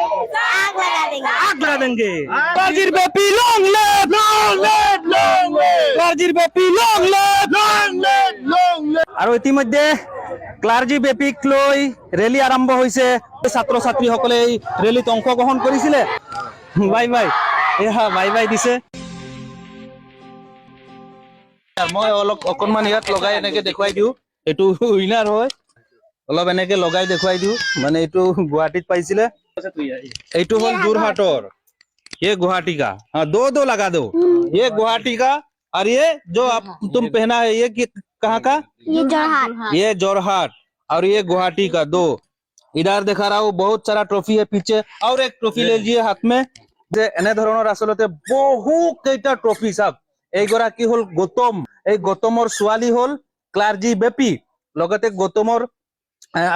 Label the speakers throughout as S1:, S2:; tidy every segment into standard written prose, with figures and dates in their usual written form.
S1: आग लगा देंगे।
S2: आग लगा देंगे। ক্লার্জির বেপি long live, long live, long live. ক্লার্জির বেপি long live, long live, long live. আৰু ইতিমধ্যে ক্লাৰ্জি বেপিক লৈ ৰেলী আৰম্ভ হৈছে। ছাত্ৰ ছাত্ৰীসকলে এই ৰেলীত অংশগ্ৰহণ কৰিছিলে। বাই বাই, এয়া বাই বাই দিছে। মই অলপ অকণমান ইয়াত লগাই এনেকে দেখুৱাই দিওঁ। এইটো উইনাৰ হয়। অলপ এনেকে লগাই দেখুৱাই দিওঁ। মানে এইটো গুৱাহাটীত পাইছিলে। এইটো হ'ল যোৰহাটৰ। ये गुवाहाटी का। हाँ, दो दो लगा दो। ये गुवाहाटी का और ये जो आप तुम पहना है, ये कहाँ का?
S1: ये जोरहाट।
S2: ये जोरहाट और ये गुवाहाटी का दो। इधर दिखा रहा हूँ, बहुत सारा ट्रॉफी है पीछे। और एक ट्रॉफी ले लीजिए हाथ में। যে এনেধৰণৰ আচলতে বহু কেইটা ট্ৰফি। চাওক, এইগৰাকী হ'ল গৌতম। এই গৌতমৰ ছোৱালী হ'ল ক্লাৰ্জি বেপী। লগতে গৌতমৰ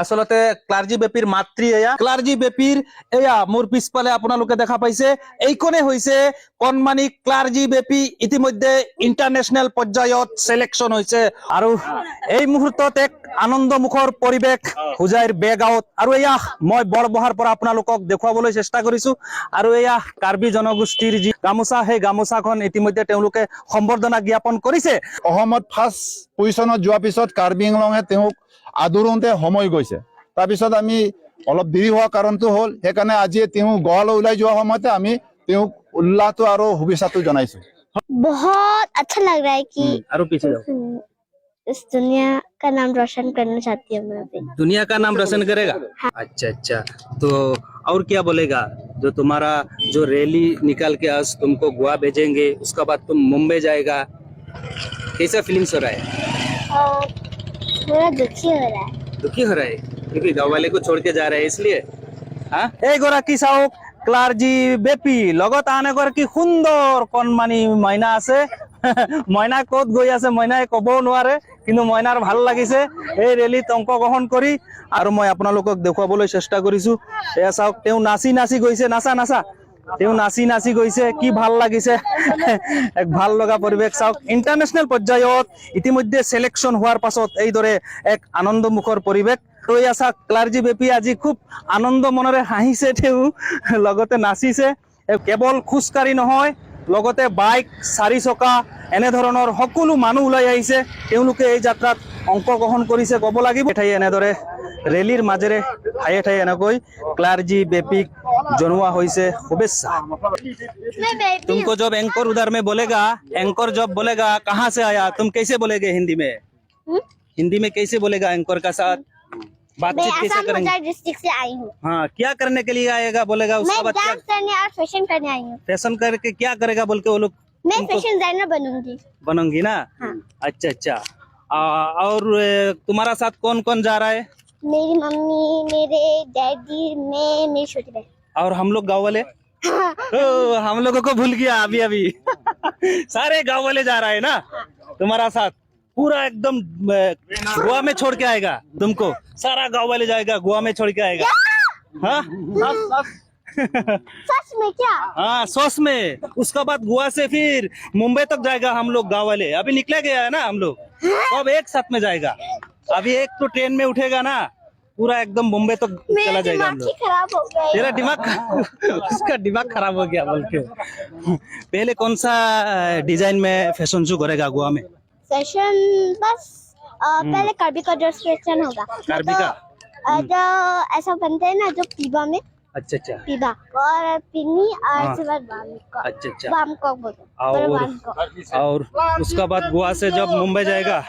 S2: আচলতে ক্লাৰ্জি বেপীৰ মাতৃ এয়া। ক্লাৰ্জি বেপীৰ এয়া মোৰ পিছফালে আপোনালোকে দেখা পাইছে, এইখনে হৈছে কণমানি ক্লাৰ্জি বেপী। ইতিমধ্যে ইণ্টাৰনেশ্যনেল পৰ্যায়ত চিলেকশ্যন হৈছে। আৰু এই মুহূৰ্তত এক আনন্দমুখৰ পৰিৱেশ হোজাইৰ বেগাঁৱত। আৰু এয়া মই বৰবহাৰ পৰা আপোনালোকক দেখুৱাবলৈ চেষ্টা কৰিছো। আৰু এয়া কাৰ্বি জনগোষ্ঠীৰ যি গামোচা, সেই গামোচাখন ইতিমধ্যে তেওঁলোকে সম্বৰ্ধনা জ্ঞাপন কৰিছে।
S3: অসমত ফাৰ্ষ্ট পজিশ্যনত যোৱাৰ পিছত কাৰ্বি আংলঙে তেওঁক আদৰোঁতে সময় গৈছে। তাৰপিছত আমি অলপ দেৰি হোৱা কাৰণটো হ'ল, সেইকাৰণে আজি তেওঁ গোৱালৈ ওলাই যোৱা সময়তে আমি তেওঁক উল্লাহটো আৰু শুভেচ্ছাটো জনাইছো।
S1: बहुत अच्छा लग रहा है कि
S2: আৰু পিছে যাওক।
S1: इस दुनिया का नाम रोशन करना चाहती हूँ मैं अभी।
S2: दुनिया का नाम रोशन करेगा। अच्छा, तो और क्या बोलेगा? जो तुम्हारा जो रैली निकाल के आज तुमको गोवा भेजेंगे, उसका बाद तुम मुंबई जाएगा, कैसा फीलिंग्स हो रहा है?
S1: और थोड़ा दुखी हो रहा है।
S2: दुखी हो रहा है, क्योंकि गाँव वाले को छोड़ के जा रहे हैं इसलिए। हाँ, এইগৰাকী চাওক ক্লাৰ্জি বেপী, লগত আন এগৰাকী সুন্দৰ কণমানি মইনা আছে। মইনা ক'ত গৈ আছে মইনাই ক'বও নোৱাৰে, কিন্তু মইনাৰ ভাল লাগিছে এই ৰেলীত অংশগ্ৰহণ কৰি। আৰু মই আপোনালোকক দেখুৱাবলৈ চেষ্টা কৰিছো। এয়া চাওক, তেওঁ নাচি নাচি গৈছে। নাচা নাচা। তেওঁ নাচি নাচি গৈছে, কি ভাল লাগিছে। এক ভাল লগা পৰিৱেশ। চাওক, ইণ্টাৰনেশ্যনেল পৰ্যায়ত ইতিমধ্যে চিলেকশ্যন হোৱাৰ পাছত এইদৰে এক আনন্দমুখৰ পৰিৱেশ। আৰু এয়া চাওক, ক্লাৰ্জি বেপী আজি খুব আনন্দ মনেৰে হাঁহিছে, তেওঁ লগতে নাচিছে। কেৱল খোজকাঢ়ি নহয়, লগতে বাইক, চাৰি চকা, এনেধৰণৰ সকলো মানুহ ওলাই আহিছে। তেওঁলোকে এই যাত্ৰাত অংশগ্ৰহণ কৰিছে ক'ব লাগিব। ঠাই এনেদৰে ৰেলীৰ মাজেৰে ঠায়ে ঠায়ে এনেকৈ ক্লাৰ্জি বেপিক জনোৱা হৈছে শুভেচ্ছা।
S1: मैं बेबी।
S2: तुमको जब एंकर उधर में बोलेगा, एंकर जब बोलेगा, कहाँ से आया, तुम कैसे बोलेगे हिंदी में?
S1: हम्म?
S2: हिंदी में कैसे बोलेगा? एंकर का साथ
S1: मैं
S2: बातचीत कैसे
S1: असम
S2: करेंगे?
S1: होजाई डिस्ट्रिक्ट से आई हूँ।
S2: हाँ, क्या करने के लिए आएगा बोलेगा उसका
S1: मैं
S2: बाद क्या?
S1: डांस करने और फैशन करने आई हूँ।
S2: फैशन करके क्या करेगा बोल के वो लोग
S1: मैं
S2: तुमको-
S1: फैशन डिजाइनर बनूंगी।
S2: बनूंगी ना?
S1: हाँ।
S2: अच्छा, और तुम्हारा साथ कौन कौन जा रहा है?
S1: मेरी मम्मी, मेरे डैडी, मैं, मेरी छोटी बहन।
S2: और हम लोग गांव वाले? ओ, हम लोगों को भूल गया अभी अभी। सारे गांव वाले जा रहा है ना तुम्हारा साथ? पूरा एकदम गोवा में छोड़ के आएगा तुमको। सारा गांव वाले जाएगा, गोवा में छोड़ के आएगा। हाँ।
S1: सच में क्या?
S2: हाँ, सच में। उसका बाद गोवा से फिर मुंबई तक जाएगा हम लोग गांव वाले। अभी निकले गया है ना, हम लोग सब एक साथ में जाएगा। अभी एक तो ट्रेन में उठेगा ना, पूरा एकदम मुंबई तक
S1: मेरा
S2: चला जाएगा हम
S1: दिमाग ही
S2: लोग।
S1: खराब हो गया।
S2: तेरा दिमाग, उसका दिमाग खराब हो गया बोल के। पहले कौन सा डिजाइन में फैशन शो करेगा गोवा में?
S1: फैशन बस पहले कार्बी का ड्रेस फैशन होगा।
S2: कार्बी
S1: तो,
S2: का?
S1: जो ऐसा बनते हैं ना, जो पीबा में।
S2: अच्छा।
S1: पीबा और पिनी और उसके बाद वामको।
S2: अच्छा।
S1: वामको बोलते हैं। वामको।
S2: और उसका बाद गोवा से जब मुंबई जाएगा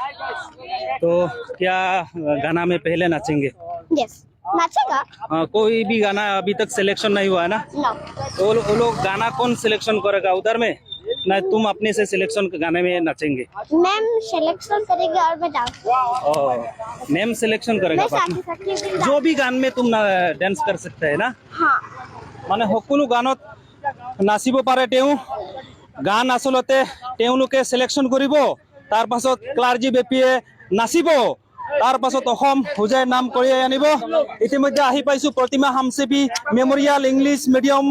S2: तो क्या गाना में पहले नाचेंगे?
S1: यस, नाचेगा।
S2: हाँ, कोई भी गाना अभी तक सिलेक्शन नहीं हुआ है ना?
S1: नो।
S2: वो लोग गाना कौन सिलेक्शन करेगा उधर में ना, तुम अपने से सिलेक्शन गाने में नाचेंगे?
S1: मैम सिलेक्शन करेंगे और मैं डांस।
S2: मैम सिलेक्शन करेगा।
S1: मैं
S2: बाद
S1: साथी
S2: में।
S1: साथी भी।
S2: जो भी गान में तुम डांस कर सकते हैं ना?
S1: हाँ।
S2: মানে সকলো গানত নাচিব পাৰে তেওঁ। গান আচলতে তেওঁলোকে চিলেকশ্যন কৰিব, তাৰ পাছত ক্লাৰ্জি বেপিয়ে নাচিব, তাৰ পাছত অসম হোজাইৰ নাম কঢ়িয়াই আনিব। ইতিমধ্যে আহি পাইছো প্ৰতিমা হামচেপি মেমৰিয়েল ইংলিছ মিডিয়াম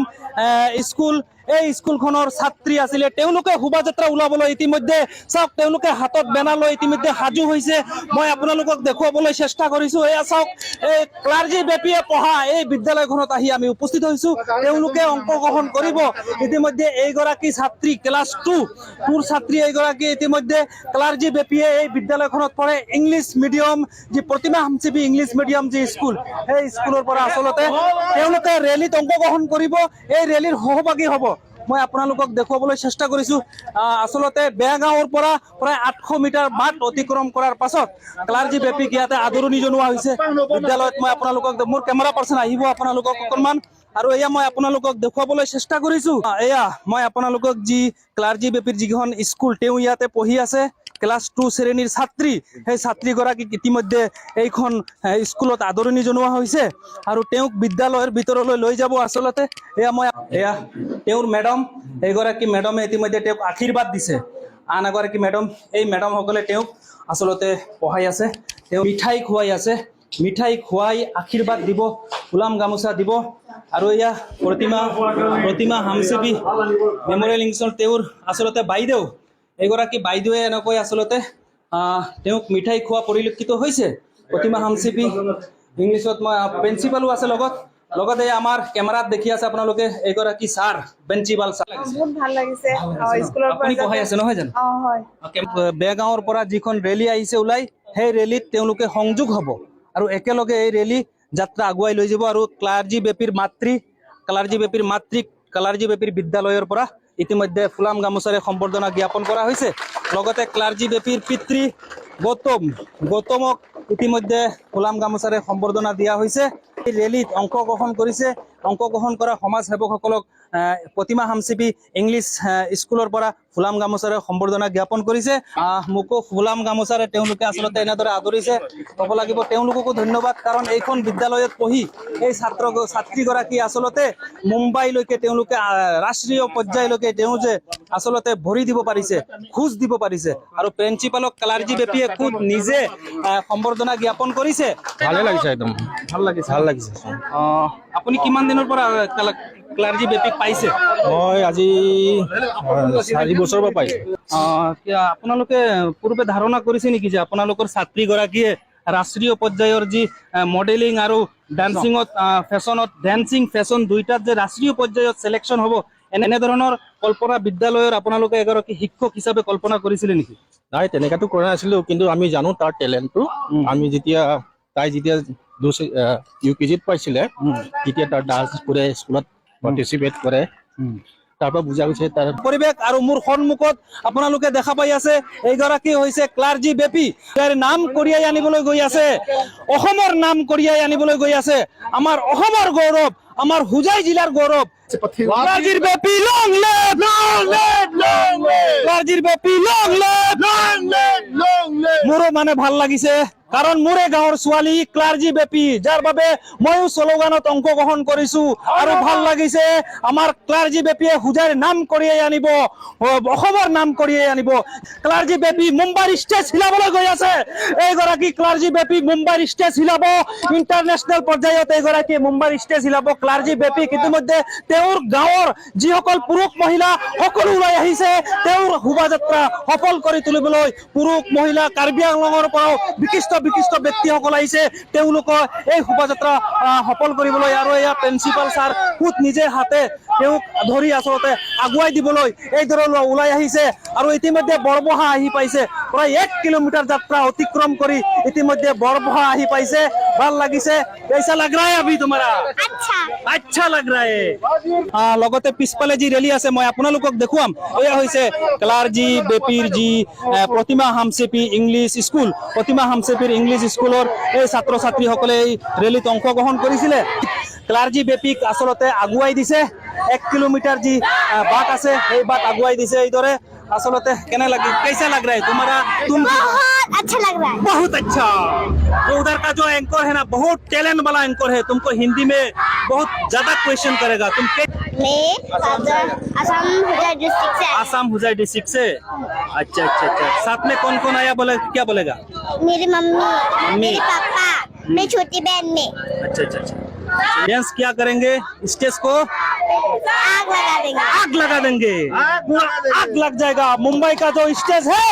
S2: স্কুল। এই স্কুলখনৰ ছাত্ৰী আছিলে। তেওঁলোকে শোভাযাত্ৰা ওলাবলৈ ইতিমধ্যে, চাওক, তেওঁলোকে হাতত বেনাৰ লৈ ইতিমধ্যে সাজু হৈছে। মই আপোনালোকক দেখুৱাবলৈ চেষ্টা কৰিছো। এয়া চাওক, এই ক্লাৰ্জি বেপিয়ে পঢ়া এই বিদ্যালয়খনত আহি আমি উপস্থিত হৈছো। তেওঁলোকে অংশগ্ৰহণ কৰিব। ইতিমধ্যে এইগৰাকী ছাত্ৰী ক্লাছ টুৰ ছাত্ৰী এইগৰাকী। ইতিমধ্যে ক্লাৰ্জি বেপিয়ে এই বিদ্যালয়খনত পঢ়ে। ইংলিছ মিডিয়াম যি প্ৰতিমা হামচিপি ইংলিছ মিডিয়াম যি স্কুল, সেই স্কুলৰ পৰা আচলতে তেওঁলোকে ৰেলীত অংশগ্ৰহণ কৰিব, এই ৰেলীৰ সহভাগী হ'ব। মই আপোনালোকক দেখুৱাবলৈ চেষ্টা কৰিছো। আচলতে বেয়াগাঁৱৰ পৰা প্ৰায় 800 মিটাৰ বাট অতিক্ৰম কৰাৰ পাছত ক্লাৰ্জি বেপিক ইয়াতে আদৰণি জনোৱা হৈছে বিদ্যালয়ত। মই আপোনালোকক, মোৰ কেমেৰা পাৰ্চন আহিব আপোনালোকক অকণমান, আৰু এয়া মই আপোনালোকক দেখুৱাবলৈ চেষ্টা কৰিছো। এয়া মই আপোনালোকক যি ক্লাৰ্জি বেপিৰ যিখন স্কুল, তেওঁ ইয়াতে পঢ়ি আছে, ক্লাছ 2 শ্ৰেণীৰ ছাত্ৰী, সেই ছাত্ৰীগৰাকীক ইতিমধ্যে এইখন স্কুলত আদৰণি জনোৱা হৈছে আৰু তেওঁক বিদ্যালয়ৰ ভিতৰলৈ লৈ যাব। আচলতে এয়া মই, এয়া তেওঁৰ মেডাম, এইগৰাকী মেডামে ইতিমধ্যে তেওঁক আশীৰ্বাদ দিছে। আন এগৰাকী মেডাম, এই মেডামসকলে তেওঁক আচলতে পঢ়াই আছে। তেওঁ মিঠাই খুৱাই আছে। মিঠাই খুৱাই আশীৰ্বাদ দিব, ফুলাম গামোচা দিব। আৰু এয়া প্ৰতিমা হামচেপি মেমৰিয়েল ইংলিছৰ তেওঁৰ আচলতে বাইদেউ, এইগৰাকী বাইদেৱে এনেকৈ আচলতে তেওঁক মিঠাই খোৱা পৰিলক্ষিত হৈছে। প্ৰতিমা হামচেপি ইংলিছত মই প্ৰিন্সিপালো আছে লগত। লগতে আমাৰ কেমেৰাত দেখি আছে আপোনালোকে এইগৰাকী ছাৰ, প্ৰিন্সিপাল ছাৰ।
S4: বহুত ভাল লাগিছে। স্কুলৰ পৰা
S2: আপুনি পঢ়াই আছে নহয় জানো?
S4: অ, হয়।
S2: বেগাঁৱৰ পৰা যিখন ৰেলী আহিছে ওলাই, সেই ৰেলীত তেওঁলোকে সংযোগ হ'ব আৰু একেলগে এই ৰেলী যাত্ৰা আগুৱাই লৈ যাব। আৰু ক্লাৰ্জি বেপিৰ মাতৃ, ক্লাৰ্জি বেপিৰ মাতৃক ক্লাৰ্জি বেপিৰ বিদ্যালয়ৰ পৰা ইতিমধ্যে ফুলাম গামোচাৰে সম্বৰ্ধনা জ্ঞাপন কৰা হৈছে। লগতে ক্লাৰ্জি বেপিৰ পিতৃ গৌতম, গৌতমক ইতিমধ্যে ফুলাম গামোচাৰে সম্বৰ্ধনা দিয়া হৈছে। এই ৰেলীত অংশগ্ৰহণ কৰিছে। অংশগ্ৰহণ কৰা সমাজ সেৱকসকলক প্ৰতিমা হামচিপি ইংলিছ স্কুলৰ পৰা ফুলাম গামোচাৰে সম্বৰ্ধনা জ্ঞাপন কৰিছে। মোকো ফুলাম গামোচাৰে তেওঁলোকে আচলতে এনেদৰে আদৰিছে। ক'ব লাগিব তেওঁলোককো ধন্যবাদ, কাৰণ এইখন বিদ্যালয়ত পঢ়ি এই ছাত্ৰ ছাত্ৰীগৰাকী আচলতে মুম্বাইলৈকে তেওঁলোকে ৰাষ্ট্ৰীয় পৰ্যায়লৈকে তেওঁ যে আচলতে ভৰি দিব পাৰিছে, খোজ দিব পাৰিছে। আৰু প্ৰিন্সিপালক ক্লাৰ্জি বেপিয়ে খুদ নিজে সম্বৰ্ধনা জ্ঞাপন কৰিছে।
S5: ভালে লাগিছে একদম।
S2: ভাল লাগিছে?
S5: ভাল লাগিছে।
S2: আপুনি কিমান দিনৰ পৰা ক্লাৰ্জি বেপিক পাইছে?
S5: মই আজি 4 বছৰৰ পৰা পাইছো।
S2: কিয় আপোনালোকে পূৰ্বে ধাৰণা কৰিছে নেকি যে আপোনালোকৰ ছাত্ৰীগৰাকীয়ে ৰাষ্ট্ৰীয় পৰ্যায়ৰ যি মডেলিং আৰু ডান্সিঙত, ফেশ্বনত, ডেন্সিং ফেশ্বন দুইটাত যে ৰাষ্ট্ৰীয় পৰ্যায়ত চিলেকশ্যন হ'ব, এনেধৰণৰ কল্পনা বিদ্যালয়ৰ আপোনালোকে এগৰাকী শিক্ষক হিচাপে কল্পনা কৰিছিলে নেকি?
S5: নাই, তেনেকাতো কৰা নাছিলো, কিন্তু আমি জানো তাৰ টেলেণ্টটো। আমি যেতিয়া তাই যেতিয়া ইউ কেজিত পাইছিলে, তেতিয়া তাৰ ডান্স কৰে, স্কুলত পাৰ্টিচিপেট কৰে, তাৰ পৰা বুজা গৈছে তাৰ।
S2: পৰিৱেশ আৰু মোৰ সন্মুখত আপোনালোকে দেখা পাই আছে, এইগৰাকী হৈছে ক্লাৰ্জি বেপি। ইয়াৰ নাম কঢ়িয়াই আনিবলৈ গৈ আছে, অসমৰ নাম কঢ়িয়াই আনিবলৈ গৈ আছে, আমাৰ অসমৰ গৌৰৱ, আমাৰ হোজাই জিলাৰ গৌৰৱ। ক্লাৰ্জিৰ Bapi long live, long live, long live! ক্লাৰ্জিৰ Bapi long live, long live, long live! মোৰো মানে ভাল লাগিছে, কাৰণ মোৰে গাঁৱৰ ছোৱালী ক্লাৰ্জি বেপি, যাৰ বাবে ময়ো শ্লোগানত অংশগ্ৰহণ কৰিছো। আৰু ভাল লাগিছে, আমাৰ ক্লাৰ্জি বেপিয়ে হোজাইৰ নাম কঢ়িয়াই আনিব, অসমৰ নাম কঢ়িয়াই আনিব। ক্লাৰ্জি বেপি মুম্বাইৰ ষ্টেজ হিলাবলৈ গৈ আছে। এইগৰাকী ক্লাৰ্জি বেপি মুম্বাইৰ ষ্টেজ হিলাব। ইণ্টাৰনেশ্যনেল পৰ্যায়ত এইগৰাকী মুম্বাইৰ ষ্টেজ হিলাব। ক্লাৰ্জি বেপিক ইতিমধ্যে তেওঁৰ গাঁৱৰ যিসকল পুৰুষ মহিলা সকলো ওলাই আহিছে তেওঁৰ শোভাযাত্ৰা সফল কৰি তুলিবলৈ। পুৰুষ মহিলা, কাৰ্বি আংলঙৰ পৰাও বিশিষ্ট বিশিষ্ট ব্যক্তিসকল আহিছে তেওঁলোকৰ এই শোভাযাত্ৰা সফল কৰিবলৈ। আৰু এয়া প্ৰিন্সিপাল ছাৰ খুদ নিজে হাতে তেওঁক ধৰি আচলতে আগুৱাই দিবলৈ এইদৰে ওলাই আহিছে। আৰু ইতিমধ্যে বৰবহা আহি পাইছে। প্ৰায় 1 কিলোমিটাৰ যাত্ৰা অতিক্ৰম কৰি ইতিমধ্যে বৰবহা আহি পাইছে। ভাল লাগিছে। कैसा लग रहा है अभी तुम्हारा?
S1: अच्छा।
S2: अच्छा लग रहा है। লগতে পিছফালে যি ৰেলী আছে, মই আপোনালোকক দেখুৱাম। এয়া হৈছে ক্লাৰ্জি বেপিৰ যি প্ৰতিমা হামচেপি ইংলিছ স্কুল, প্ৰতিমা হামচেপিৰ ইংলিছ স্কুলৰ এই ছাত্ৰ ছাত্ৰীসকলে এই ৰেলীত অংশগ্ৰহণ কৰিছিলে। ক্লাৰ্জি বেপিক আচলতে আগুৱাই দিছে। 1 কিলোমিটাৰ যি বাট আছে, সেই বাট আগুৱাই দিছে এইদৰে। আচলতে কেনে লাগিল? कैसा लग रहा है तुम्हारा तुम?
S1: बहुत अच्छा लग रहा है।
S2: बहुत अच्छा। वो उधर का जो एंकर है ना, बहुत टैलेंट वाला एंकर है, तुमको हिंदी में बहुत ज्यादा क्वेश्चन करेगा। तुम
S1: मैं असम होजाई डिस्ट्रिक्ट से।
S2: आसाम हुजाई डिस्ट्रिक्ट से। अच्छा, साथ में कौन कौन आया? बोले, क्या बोलेगा?
S1: मेरी मम्मी,
S2: मम्मी।
S1: मेरे पापा, मेरी छोटी बहन में।
S2: अच्छा अच्छा अच्छा डांस क्या करेंगे? स्टेज को
S1: आग लगा देंगे।
S2: आग लगा देंगे, पूरा आग लग जाएगा। मुंबई का जो स्टेज है,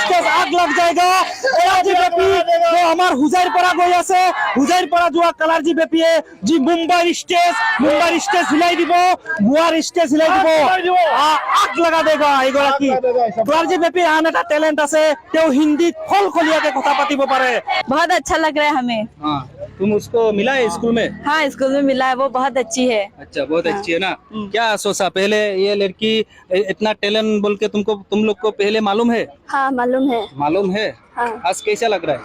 S2: स्टेज आग लग जाएगा। ক্লাৰ্জি বেপী जो আমাৰ হোজাইৰ পৰা গৈ আছে, হোজাইৰ পৰা যোৱা ক্লাৰ্জি বেপীয়ে যি মুম্বাইৰ ষ্টেজ, মুম্বাইৰ ষ্টেজ হিলাই দিব, গোৱাৰ ষ্টেজ হিলাই দিব, आग लगा देगा। এইগৰাকী ক্লাৰ্জি বেপীৰ আন এটা টেলেণ্ট আছে, তেওঁ হিন্দীত খলখলীয়াকে কথা পাতিব পাৰে।
S4: बहुत अच्छा लग रहा है हमें।
S2: तुम उसको मिला है स्कूल में?
S4: हाँ, स्कूल में मिला है, वो बहुत अच्छी है।
S2: अच्छा, बहुत अच्छी है ना? क्या सोचा पहले, ये लड़की इतना टैलेंट बोल के तुमको, तुम लोग को पहले मालूम है?
S1: हाँ, मालूम है।
S2: मालूम है?
S1: हाँ।
S2: आज कैसा लग रहा है?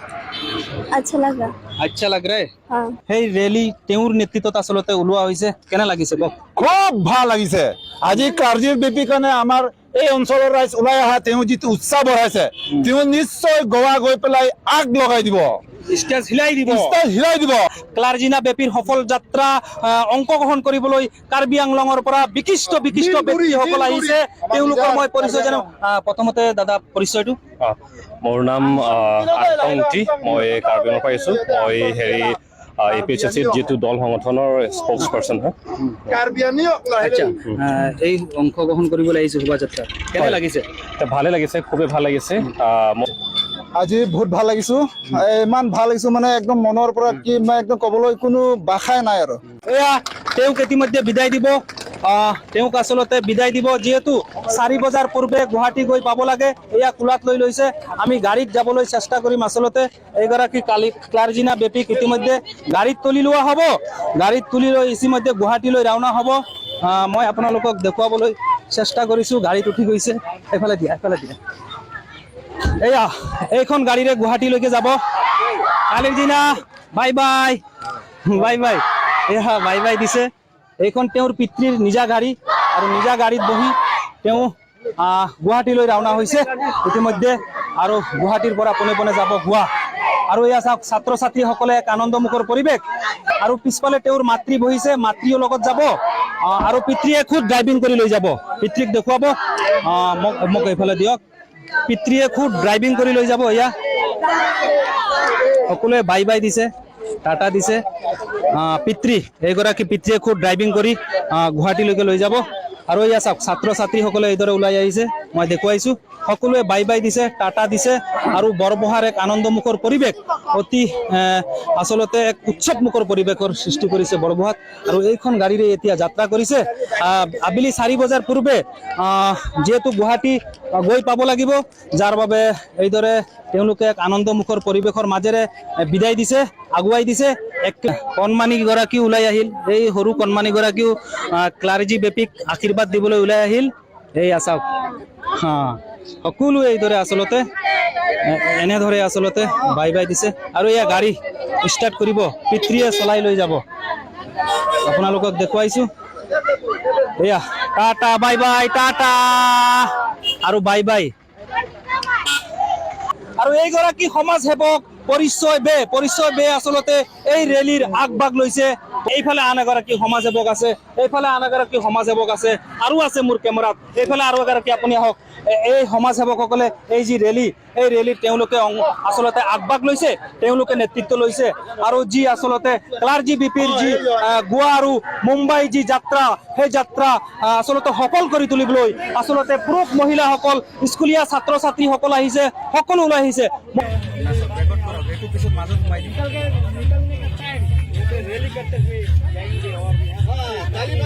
S1: अच्छा लगा।
S2: अच्छा लग रहा है।
S1: हाँ।
S2: সেই ৰেলী তেওঁৰ নেতৃত্বত আচলতে ওলোৱা হৈছে, কেনে লাগিছে কওক?
S3: খুব ভাল লাগিছে। আজি ক্লাৰ্জিৰ বেপী কাৰণে আমাৰ এই অঞ্চলৰ ৰাইজ ওলাই অহা, তেওঁ যিটো উৎসাহ বঢ়াইছে, তেওঁ নিশ্চয় গোৱা গৈ পেলাই আগ লগাই দিব।
S2: ষ্টেজ হিলাই দিব।
S3: ষ্টেজ হিলাই দিব।
S2: ক্লাৰ্জিনা বেপীৰ সফল যাত্ৰা অংশগ্ৰহণ কৰিবলৈ কাৰ্বি আংলঙৰ পৰা বিশিষ্ট বিশিষ্ট ব্যক্তিসকল আহিছে। তেওঁলোকৰ মই পৰিচয় জানো। প্ৰথমতে দাদা, পৰিচয়টো?
S6: মোৰ নাম আংটি, মই কাৰ্বি আংলঙৰ পৰা আহিছোঁ। মই হেৰি এ পি এইচ এছ চিত যিটো দল সংগঠনৰ স্প'ক্স পাৰ্চন হয়।
S2: আচ্ছা, এই অংশগ্ৰহণ কৰিবলৈ আহিছে শোভাযাত্ৰা, কেনে লাগিছে?
S6: তে ভালে লাগিছে, খুবেই ভাল লাগিছে।
S3: আজি বহুত ভাল লাগিছো, ইমান ভাল লাগিছো মানে একদম মনৰ পৰা কি মানে একদম ক'বলৈ কোনো ভাষাই নাই আৰু।
S2: এয়া তেওঁক ইতিমধ্যে বিদায় দিব, তেওঁক আচলতে বিদায় দিব, যিহেতু 4 বজাৰ পূৰ্বে গুৱাহাটী গৈ পাব লাগে। এয়া কোলাত লৈ লৈছে। আমি গাড়ীত যাবলৈ চেষ্টা কৰিম। আচলতে এইগৰাকী কালি ক্লাৰ্জিনা বেপীক ইতিমধ্যে গাড়ীত তুলি লোৱা হ'ব। গাড়ীত তুলি লৈ ইতিমধ্যে গুৱাহাটীলৈ ৰাওনা হ'ব। মই আপোনালোকক দেখুৱাবলৈ চেষ্টা কৰিছোঁ। গাড়ীত উঠি গৈছে। এইফালে দিয়া, এইফালে দিয়া। এয়া এইখন গাড়ীৰে গুৱাহাটীলৈকে যাব। কালিৰ bye bye, bye bye. এয়া বাই বাই দিছে। এইখন তেওঁৰ পিতৃৰ নিজা গাড়ী আৰু নিজা গাড়ীত বহি তেওঁ গুৱাহাটীলৈ ৰাওনা হৈছে ইতিমধ্যে আৰু গুৱাহাটীৰ পৰা পোনে পোনে যাব গোৱা। আৰু এয়া চাওক, ছাত্ৰ ছাত্ৰীসকলে এক আনন্দমুখৰ পৰিৱেশ আৰু পিছফালে তেওঁৰ মাতৃ বহিছে, মাতৃও লগত যাব আৰু পিতৃয়ে খুদ ড্ৰাইভিং কৰি লৈ যাব। পিতৃক দেখুৱাব। মোক এইফালে দিয়ক। পিতৃয়ে খুদ ড্ৰাইভিং কৰি লৈ যাব। এয়া সকলোৱে বাই বাই দিছে, টাটা দিছে। পিতৃ, এইগৰাকী পিতৃয়ে খুদ ড্ৰাইভিং কৰি গুৱাহাটীলৈকে লৈ যাব। আৰু এয়া চাওক, ছাত্ৰ ছাত্ৰীসকলে এইদৰে ওলাই আহিছে, মই দেখুৱাইছো। সকলোৱে বাই বাই দিছে, টাটা দিছে আৰু বৰবহাৰ এক আনন্দমুখৰ পৰিৱেশ, অতি আচলতে এক উৎসৱমুখৰ পৰিৱেশৰ সৃষ্টি কৰিছে বৰবহাত। আৰু এইখন গাড়ীৰে এতিয়া যাত্ৰা কৰিছে। আবেলি 4 বজাৰ পূৰ্বে যিহেতু গুৱাহাটী গৈ পাব লাগিব, যাৰ বাবে এইদৰে তেওঁলোকে এক আনন্দমুখৰ পৰিৱেশৰ মাজেৰে বিদায় দিছে, আগুৱাই দিছে। এক কণমানি গৰাকীও ওলাই আহিল। এই সৰু কণমানি গৰাকীও ক্লাৰ্জি বেপীক আশীৰ্বাদ দিবলৈ ওলাই আহিল। এই চাওক, হা, সকলোৱে এইদৰে আচলতে এনেদৰে আচলতে বাই বাই দিছে। আৰু এয়া গাড়ী ষ্টাৰ্ট কৰিব, পিতৃয়ে চলাই লৈ যাব। আপোনালোকক দেখুৱাইছো। এয়া টাটা, বাই বাই, টাটা আৰু বাই বাই। আৰু এইগৰাকী সমাজ সেৱক পৰিচয় বে, পৰিচয় বে আচলতে এই ৰেলীৰ আগভাগ লৈছে। এইফালে আন এগৰাকী সমাজ সেৱক আছে, এইফালে আন এগৰাকী সমাজ সেৱক আছে আৰু আছে মোৰ কেমেৰাত এইফালে আৰু এগৰাকী। আপুনি আহক। এই সমাজ সেৱকসকলে এই যি ৰেলী, এই ৰেলীত তেওঁলোকে আচলতে আগভাগ লৈছে, তেওঁলোকে নেতৃত্ব লৈছে। আৰু যি আচলতে ক্লাৰ্জি বিপিৰ যি গোৱা আৰু মুম্বাই যি যাত্ৰা, সেই যাত্ৰা আচলতে সফল কৰি তুলিবলৈ আচলতে পুৰুষ মহিলাসকল, স্কুলীয়া ছাত্ৰ ছাত্ৰীসকল আহিছে, সকলো ওলাই আহিছে।
S3: ताली।